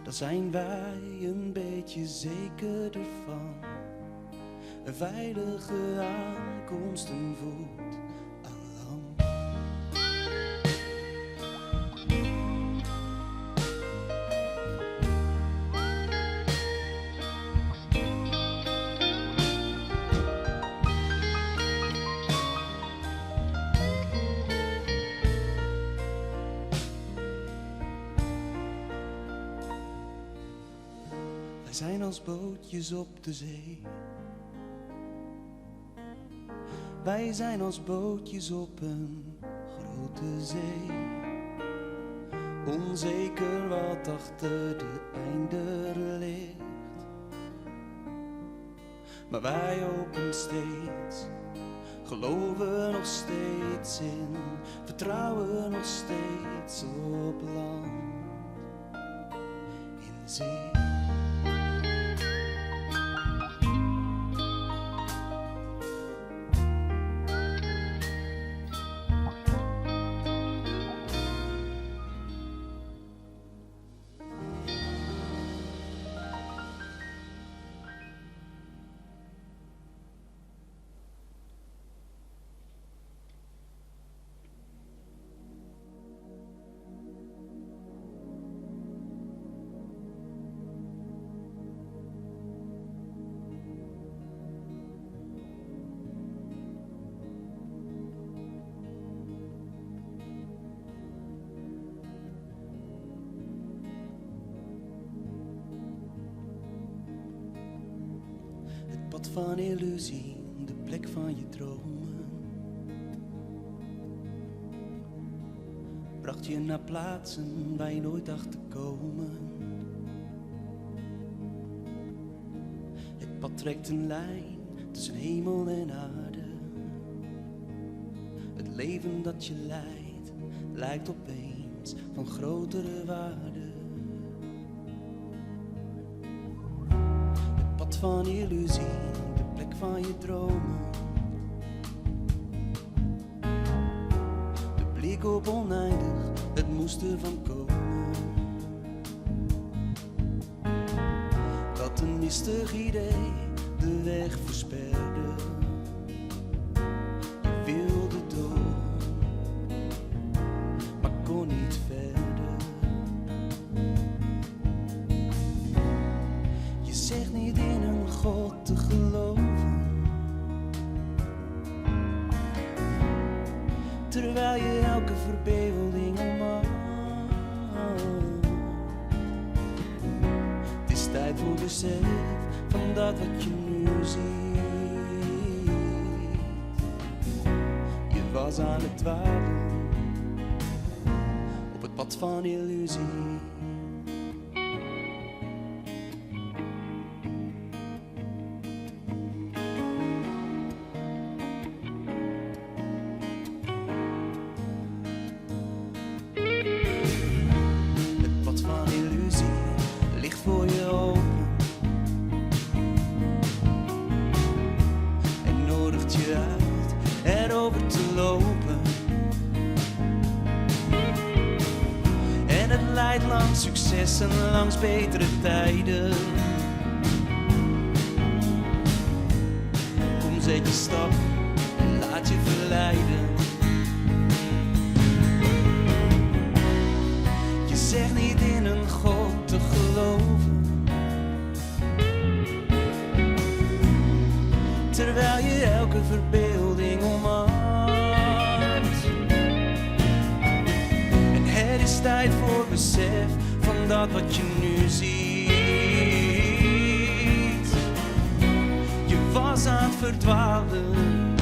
dan zijn wij een beetje zekerder van een veilige aankomst, een voet aan land. Wij zijn als bootjes op de zee. Wij zijn als bootjes op een grote zee. Onzeker wat achter de einder ligt. Maar wij hopen steeds, geloven nog steeds in, vertrouwen nog steeds op land in zee. pad van illusie, de plek van je dromen. Bracht je naar plaatsen waar je nooit dacht te komen. Het pad trekt een lijn tussen hemel en aarde. Het leven dat je leidt lijkt opeens van grotere waarde. Het pad van illusie, de plek van je dromen. De blik op oneindig, het moest ervan komen. Dat een mistig idee de weg versperde. Je wilde door, maar kon niet verder. Je zegt niet in een God te geloven. Terwijl je elke verbeelding omarmt. Het is tijd voor besef van dat wat je nu ziet. Je was aan het dwalen op het pad van illusie. Het pad van illusie ligt voor je open. En nodigt je uit erover te lopen. En het leidt langs succes en langs betere tijden. Kom, zet je stap en laat je verleiden. Je zegt niet in een God te geloven. Terwijl je elke verbeelding omarmt. En het is tijd voor besef van dat wat je nu ziet. Je was aan het verdwalen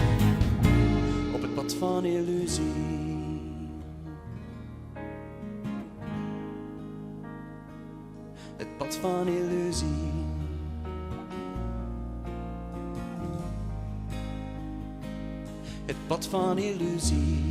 op het pad van illusie. Het pad van illusie. Het pad van illusie.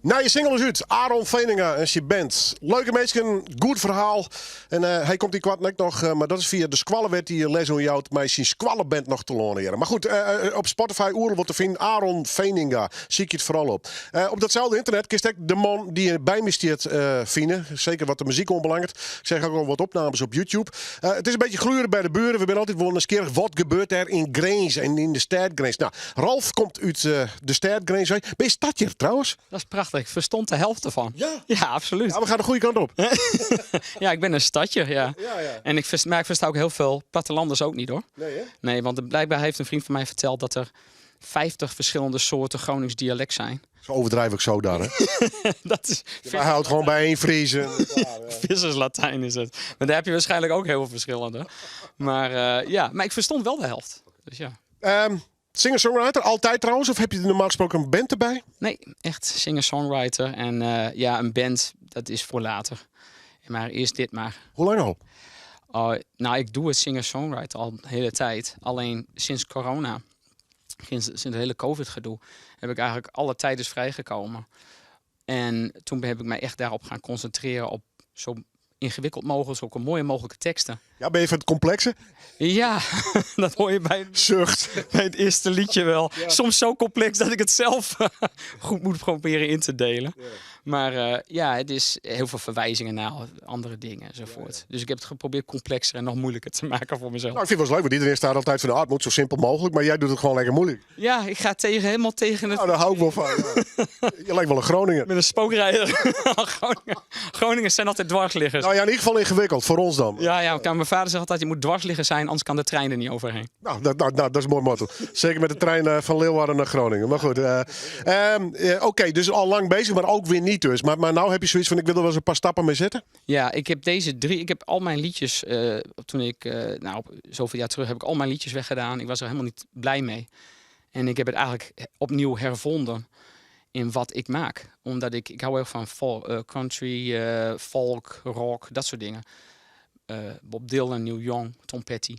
Nije single is út, Aaron Veninga en syn band. Leuke minsken, goed ferhaal. En eh, hy komt ynkoarten ek noch, eh, mar dat is fia de skoalle wêr't hy les oan jout, mei syn skoalleband noch telâne hearre. Mar goed, eh, op Spotify oeral wol te finen, Aaron Veninga. Sykje it foaral op. Op datselde ynternet kinst ek de man dy't by my stiet fine. Seker wat de muzyk oanbelanget. Ik seach ek al wat opnames op YouTube. It is in bytsje gluren by de buren. We binne altyd wol nijsgjirrich wat gebeurt der yn Grins en yn de stêd Grins. Nou, Ralf komt út de stêd Grins. Ben je stadjer trouwens? Dat is prachtig. Ik verstond de helft ervan. Ja? Ja, absoluut. Ja, we gaan de goede kant op. Ja, ik ben een stadjer, ja. Ja. En ik maar ik versta ook heel veel plattelanders ook niet, hoor. Nee, hè? Nee, want blijkbaar heeft een vriend van mij verteld dat er 50 verschillende soorten Gronings dialect zijn. Zo overdrijf ik zo daar, hè? Dat is Maar hij houdt gewoon bij één Friezen. visserslatijn is het. Maar daar heb je waarschijnlijk ook heel veel verschillende. Maar ja, maar ik verstond wel de helft. Dus ja. Singer-songwriter, altijd trouwens? Of heb je er normaal gesproken een band erbij? Nee, echt singer-songwriter. En ja, een band, dat is voor later. Maar eerst dit maar. Hoe lang al? Oh, nou, ik doe het singer-songwriter al de hele tijd. Alleen sinds corona, sinds het hele COVID-gedoe, heb ik eigenlijk alle tijd is vrijgekomen. En toen heb ik mij echt daarop gaan concentreren op zo ingewikkeld mogelijk, zulke mooie mogelijke teksten. Ja, ben je van het complexe? Ja, dat hoor je Zucht. bij het eerste liedje wel. Soms zo complex dat ik het zelf goed moet proberen in te delen. Maar ja, het is heel veel verwijzingen naar andere dingen enzovoort. Dus ik heb het geprobeerd complexer en nog moeilijker te maken voor mezelf. Nou, ik vind het wel eens leuk, want iedereen staat altijd van, ah, het moet zo simpel mogelijk. Maar jij doet het gewoon lekker moeilijk. Ja, ik ga helemaal tegen het... Nou, daar hou ik wel van. Ja. Je lijkt wel een Groninger. Met een spookrijder. Groningers zijn altijd dwarsliggers. Nou ja, in ieder geval ingewikkeld, voor ons dan. Ja, ja, mijn vader zegt altijd, je moet dwarsligger zijn, anders kan de trein er niet overheen. Nou, dat is een mooi motto. Zeker met de trein van Leeuwarden naar Groningen. Maar goed, oké, dus al lang bezig, maar ook weer niet dus. Maar nou heb je zoiets van, ik wil er wel eens een paar stappen mee zetten. Ja, ik heb deze drie, ik heb al mijn liedjes, toen ik, nou, zoveel jaar terug heb ik al mijn liedjes weggedaan. Ik was er helemaal niet blij mee. En ik heb het eigenlijk opnieuw hervonden in wat ik maak. Omdat ik hou heel van country, folk, rock, dat soort dingen. Bob Dylan, Neil Young, Tom Petty.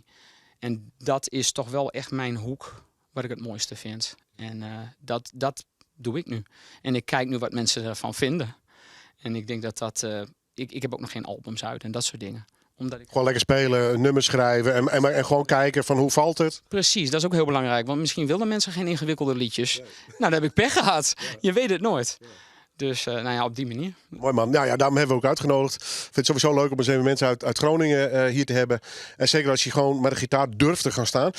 En dat is toch wel echt mijn hoek, wat ik het mooiste vind. En dat doe ik nu. En ik kijk nu wat mensen ervan vinden. En ik denk dat dat... Ik heb ook nog geen albums uit en dat soort dingen. Omdat ik Gewoon lekker spelen, nummers schrijven en gewoon kijken van hoe valt het. Precies, dat is ook heel belangrijk. Want misschien willen mensen geen ingewikkelde liedjes. Nou, daar heb ik pech gehad. Je weet het nooit. Dus op die manier. Mooi man. Daarom hebben we ook uitgenodigd. Ik vind het sowieso leuk om eens even mensen uit Groningen hier te hebben. En zeker als je gewoon met een gitaar durft te gaan staan.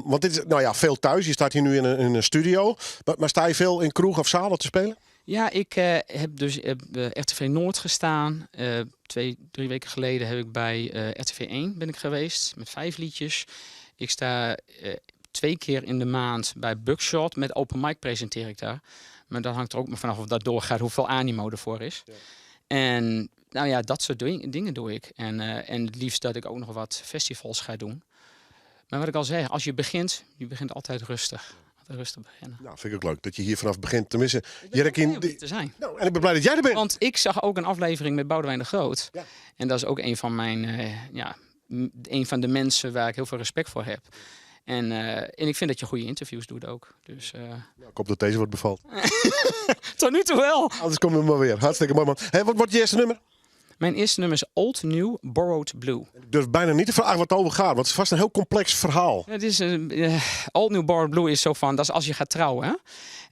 Want dit is veel thuis. Je staat hier nu in een studio. Maar sta je veel in kroeg of zalen te spelen? Ja, ik heb dus op RTV Noord gestaan. 2, 3 weken geleden heb ik bij RTV 1 ben ik geweest met 5 liedjes. Ik sta 2 keer in de maand bij Buckshot. Met open mic presenteer ik daar. Maar dat hangt er ook maar vanaf of dat doorgaat, hoeveel animo ervoor is. En dat soort dingen doe ik. En het liefst dat ik ook nog wat festivals ga doen. Maar wat ik al zei, als je begint, je begint altijd rustig. Altijd rustig beginnen. Nou, vind ik ook leuk dat je hier vanaf begint. Tenminste, Ik ben Jerk blij in om die hier te zijn. Nou, en ik ben blij dat jij er bent. Want ik zag ook een aflevering met Boudewijn de Groot. En dat is ook een van mijn ja, een van de mensen waar ik heel veel respect voor heb. En ik vind dat je goede interviews doet ook. Dus Ik hoop dat deze wat bevalt. Tot nu toe wel. Anders komen we maar weer. Hartstikke mooi, man. Hey, wat wordt je eerste nummer? Mijn eerste nummer is Old New Borrowed Blue. Ik durf bijna niet te vragen wat het over gaat, want het is vast een heel complex verhaal. Het is een Old New Borrowed Blue is zo van, dat is als je gaat trouwen.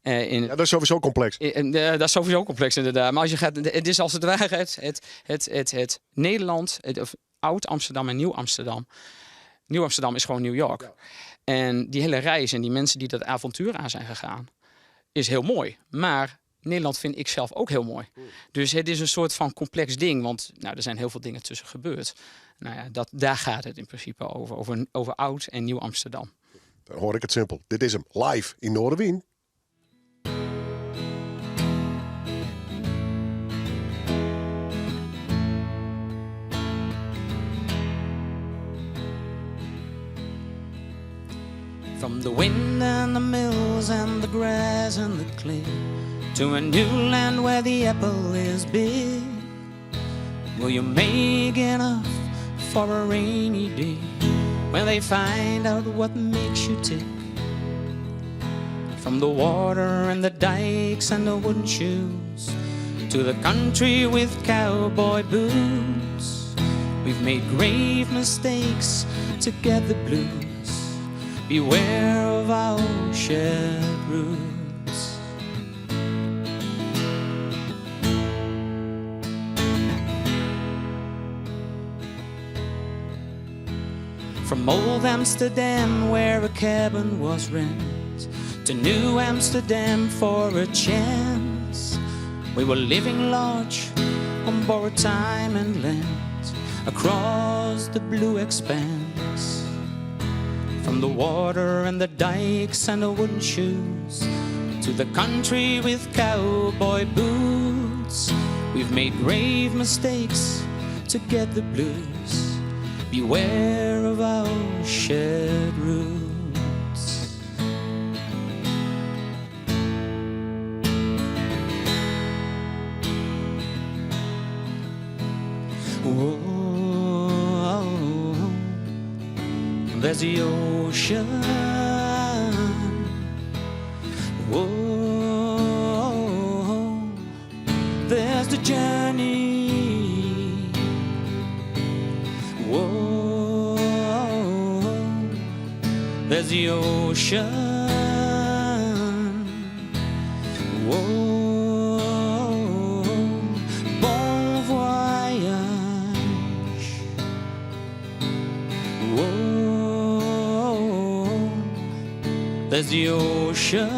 Hè? Ja, dat is sowieso complex. Dat is sowieso complex inderdaad. Maar als je gaat, het is als het ware het Nederland, het, of Oud Amsterdam en Nieuw Amsterdam. Nieuw Amsterdam is gewoon New York. En die hele reis en die mensen die dat avontuur aan zijn gegaan, is heel mooi. Maar Nederland vind ik zelf ook heel mooi. Dus het is een soort van complex ding, want er zijn heel veel dingen tussen gebeurd. Daar gaat het in principe over, over Oud en Nieuw Amsterdam. Dan hoor ik het simpel. Dit is hem, live in Noardewyn. From the wind and the mills and the grass and the clay to a new land where the apple is big. Will you make enough for a rainy day when they find out what makes you tick? From the water and the dikes and the wooden shoes to the country with cowboy boots. We've made grave mistakes to get the blues. Beware of our shared roots. From old Amsterdam, where a cabin was rent, to New Amsterdam for a chance. We were living large on borrowed time and land across the blue expanse. From the water and the dikes and the wooden shoes to the country with cowboy boots. We've made grave mistakes to get the blues. Beware of our shared roots. Whoa, there's the ocean. Whoa, there's the journey. Whoa, there's the ocean. Whoa, bon voyage. Whoa, there's the ocean.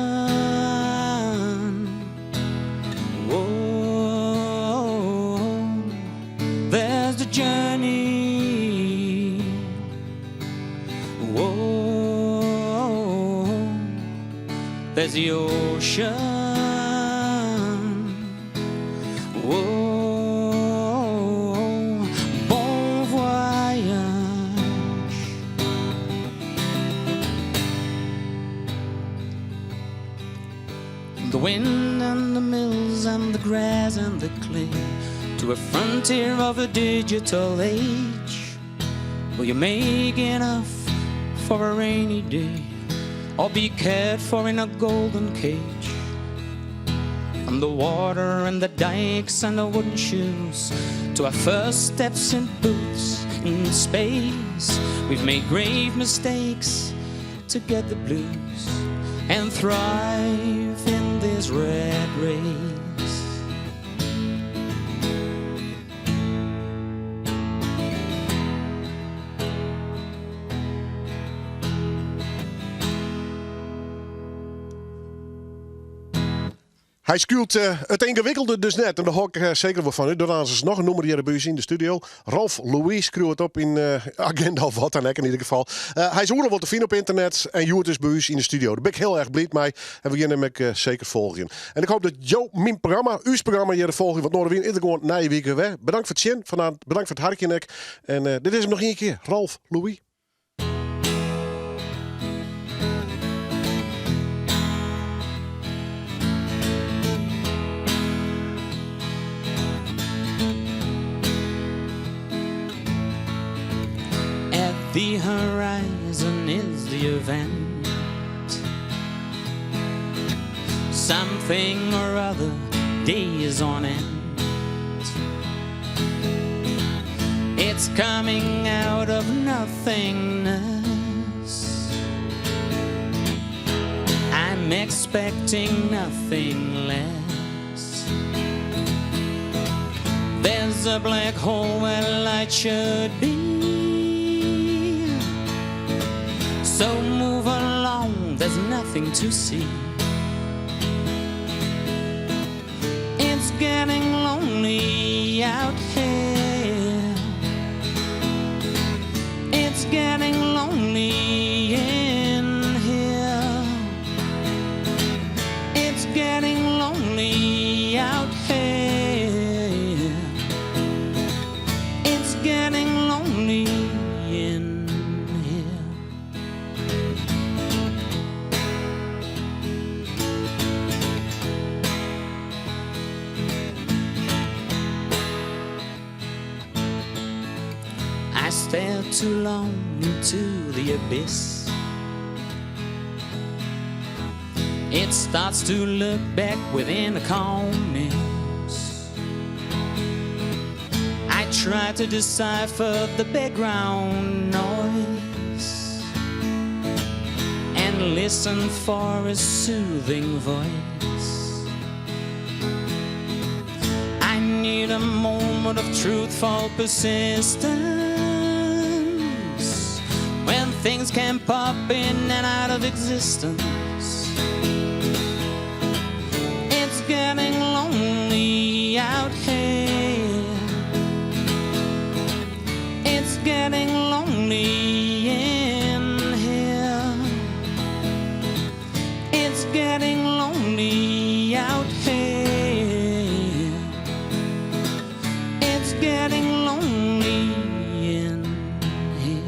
Whoa, there's the journey. Whoa, there's the ocean. Whoa, bon voyage. From the wind and the mills and the grass and the clay to a frontier of a digital age. Will you make enough for a rainy day or be cared for in a golden cage? From the water and the dikes and the wooden shoes to our first steps in boots in space, we've made grave mistakes to get the blues and thrive in this rat race. Hy skielt eh, it yngewikkelde dus net. En dêr hâld ik eh, seker wol fan út. Dan is noch in nûmer hjir by ús yn de studio. Ralph Louis skriuw it op yn eh, agenda of wat dan ek in ieder gefal. Hy is oeral wol te finen op ynternet. En hjoed is by ús yn de studio. Dêr bin ik hiel erch bliid mei. En we gean him ek seker folgjen. En ik hoopje dat jo myn programma, ús programma hjir folgje. Want Noardewyn is der gewoan nije wike wer. Bedankt foar it sjen. Bedankt foar it harkjen ek. En dit is him noch ien kear. Ralph Louis. At the horizon is the event. Something or other, days on end. It's coming out of nothingness. I'm expecting nothing less. There's a black hole where light should be. So move along, there's nothing to see. It's getting lonely out here. It's getting lonely in here. It's getting lonely out here. It's getting lonely in here. I stared too long into the abyss. It starts to look back within the calmness. I try to decipher the background noise and listen for a soothing voice. I need a moment of truthful persistence when things can pop in and out of existence. It's getting lonely out here. It's getting lonely in here. It's getting lonely out here. It's getting lonely in here.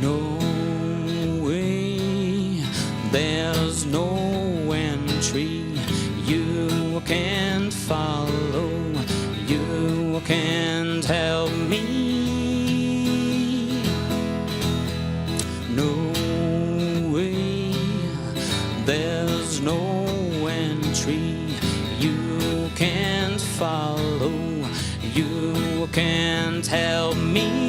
No way, there's no entry. You can't follow, you can't help me. No way, there's no entry. You can't follow, you can't help me.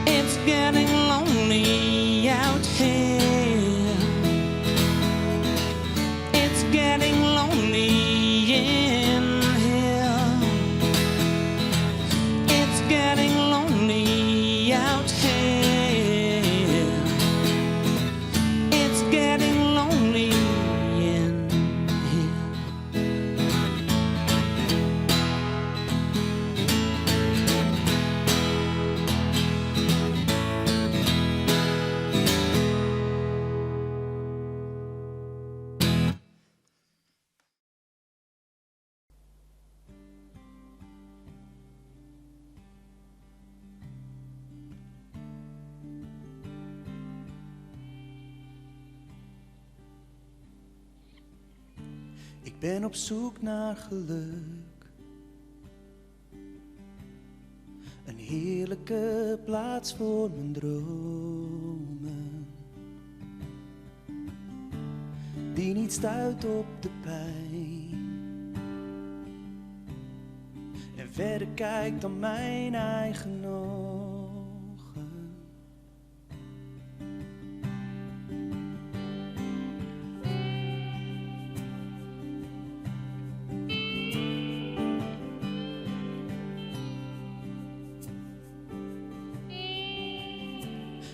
It's getting lonely out here. It's getting lonely in here. It's getting lonely out here. It's getting lonely in here. Ik ben op zoek naar geluk. Een heerlijke plaats voor mijn dromen. Die niet stuit op de pijn. En verder kijkt dan mijn eigen ogen.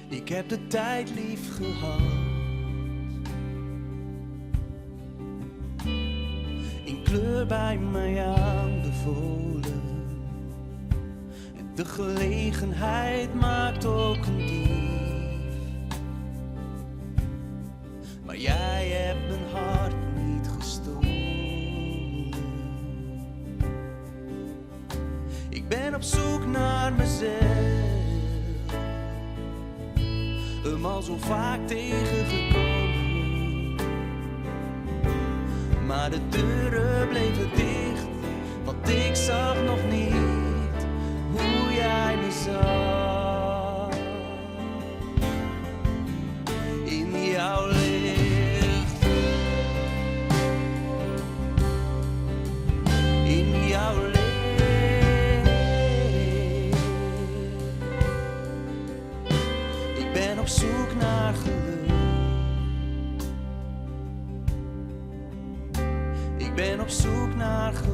Ik heb de tijd lief gehad. In kleur bij mij aanbevolen. En de gelegenheid maakt ook een dief. Maar jij hebt mijn hart niet gestolen. Ik ben op zoek naar mezelf. Hem al zo vaak tegengekomen. Maar de deuren bleven dicht, want ik zag nog niet hoe jij me zag. In jouw licht. In jouw licht. Ik ben op zoek naar geluk. Ik ben op zoek naar geluk.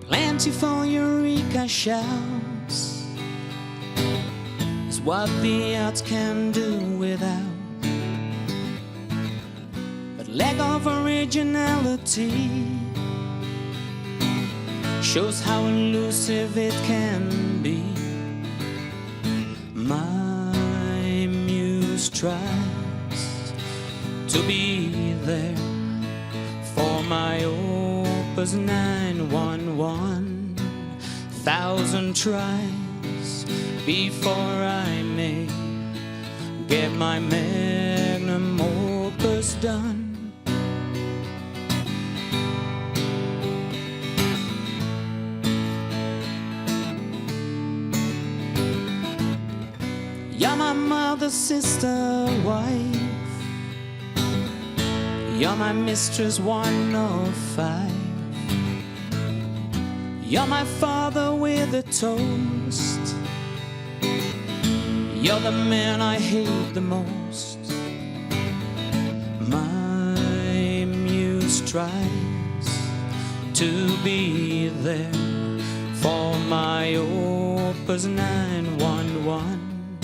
Plentiful eureka shouts. what the arts can do without. But lack of originality shows how elusive it can be. My muse tries to be there for my opus 911 thousand tries before I may get my magnum opus done. You're my mother, sister, wife. You're my mistress, 105. You're my father with a toast. You're the man I hate the most. My muse tries to be there for my opus 911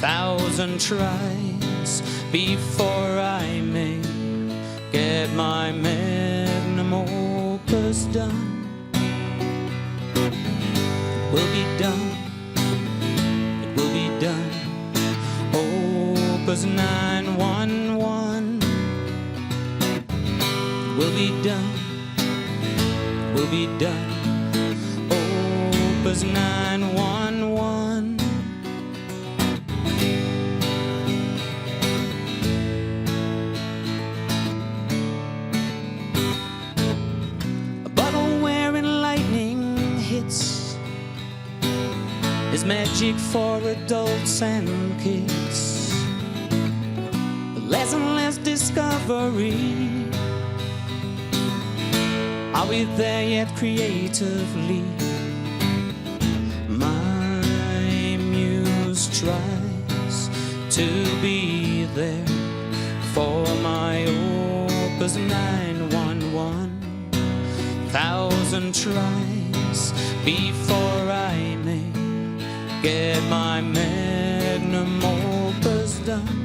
thousand tries before I may get my magnum opus done. It will be done. It will be done. Opus 911. It will be done. It will be done. Opus 911. A bottle wherein lightning hits is magic for adults and kids. Less and less discovery. Are we there yet creatively? My muse tries to be there for my opus 911 thousand tries before I may get my magnum opus done.